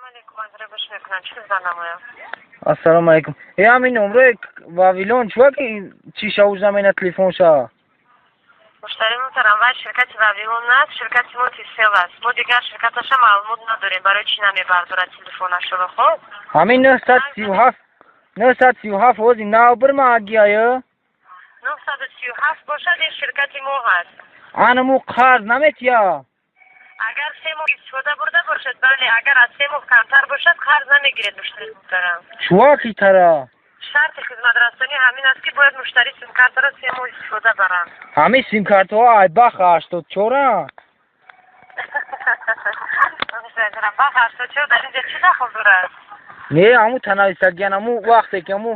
Алейкум, аз гӯш мекунам, чӣ хизмат намоям? Ассалому алайкум. Э, ҳамин номрои Вавилон чува ки чиша узамена телефонша? Муштари муҳтарам, вай ширкати Вавилон аст, ширкати мо Тисел аст. Мо дигар ширкаташа маълумот надорем, барои чӣ намебардорад телефонашро, хоб. Ҳамин 937, 937 ҳози нав бирма агиая. 937 бошад, ин ширкати мо ҳаст. Анаму қарз наметия? Агар 3 моҳ истифода бурда бошад, бале. Агар аз 3 моҳ камтар бошад, қарз намегиред, муштари муҳтарам. Чува хитара? Шарти хизматрасонӣ ҳамин аст, ки бояд муштарӣ симкартаро 3 моҳ истифода баранд. Ҳамин симкартҳо айбах 84-а. Бах 84 дар инҷа чӣ дахл дорад? Не, ҳаму танависагиян, ҳаму вақте ки ҳаму.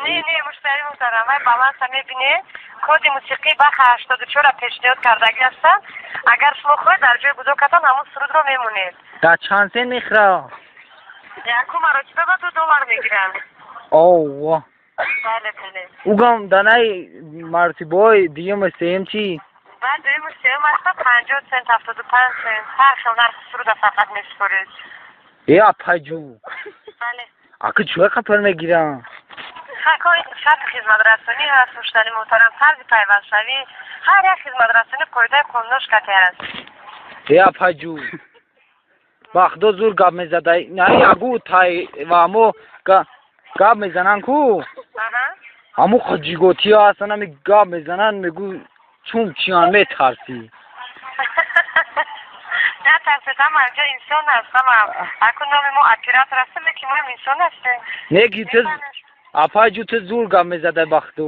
Не, муштари муҳтарам, вай баланса мебинед, коди мусиқии баха 84-ра пешниҳод кардагӣ ҳастанд. Агар шумо хоҳед, дар ҷои гудокатон ҳамун сурудро мемонед. Дар чанд сен мехӯра? Якум маротиба ба 2 доллар мегиранд. Овва. Бале. Угам данаи маротибаҳои дуюму сеюм чӣ? Баъд дуюму сеюм аста 50 сент, 75 сент, ҳар хел нархи суруда фақат месупоред. Э, апайҷу. Бале. Ака, чӯя қапар мегирам? Шарти хизматрасонӣ ҳаст, муштари муҳтарам, тарзи пайвастшавӣ, ҳар як хизматрасонӣ қоидаи қонунош кате аст. Э, апайҷу, ба худо зур гап мезадай. На, агу тай ва мо гап мезананд ку. Ҳаму ҷиготиҳо ҳастанд, ҳами гап мезананд, мегӯ чун чиян, метарсӣ. Натарсед, ҳама инҷо инсон аст, ҳама. Акун номи мо оператор ҳастем, лекин моам инсон ҳастем. Не ки ту, апайҷу, ту зур гап мезадай, ба худо.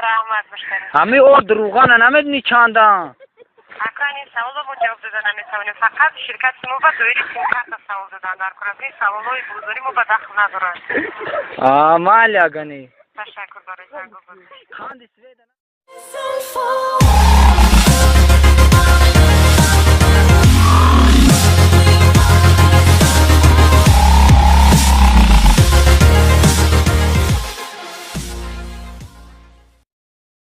Раҳмат, муштари. Ҳами орд рӯғана намедонӣ чандан? Акан, ин саволро мо ҷавоб дода наметавонем. Фақат ширкати мо ба доири симкарта савол додан дар кор аст. Ин саволҳои бозорӣ мо ба дахл надорад. Майли, агани. Ташаккур барои зангу. Қанди сведа. Fall.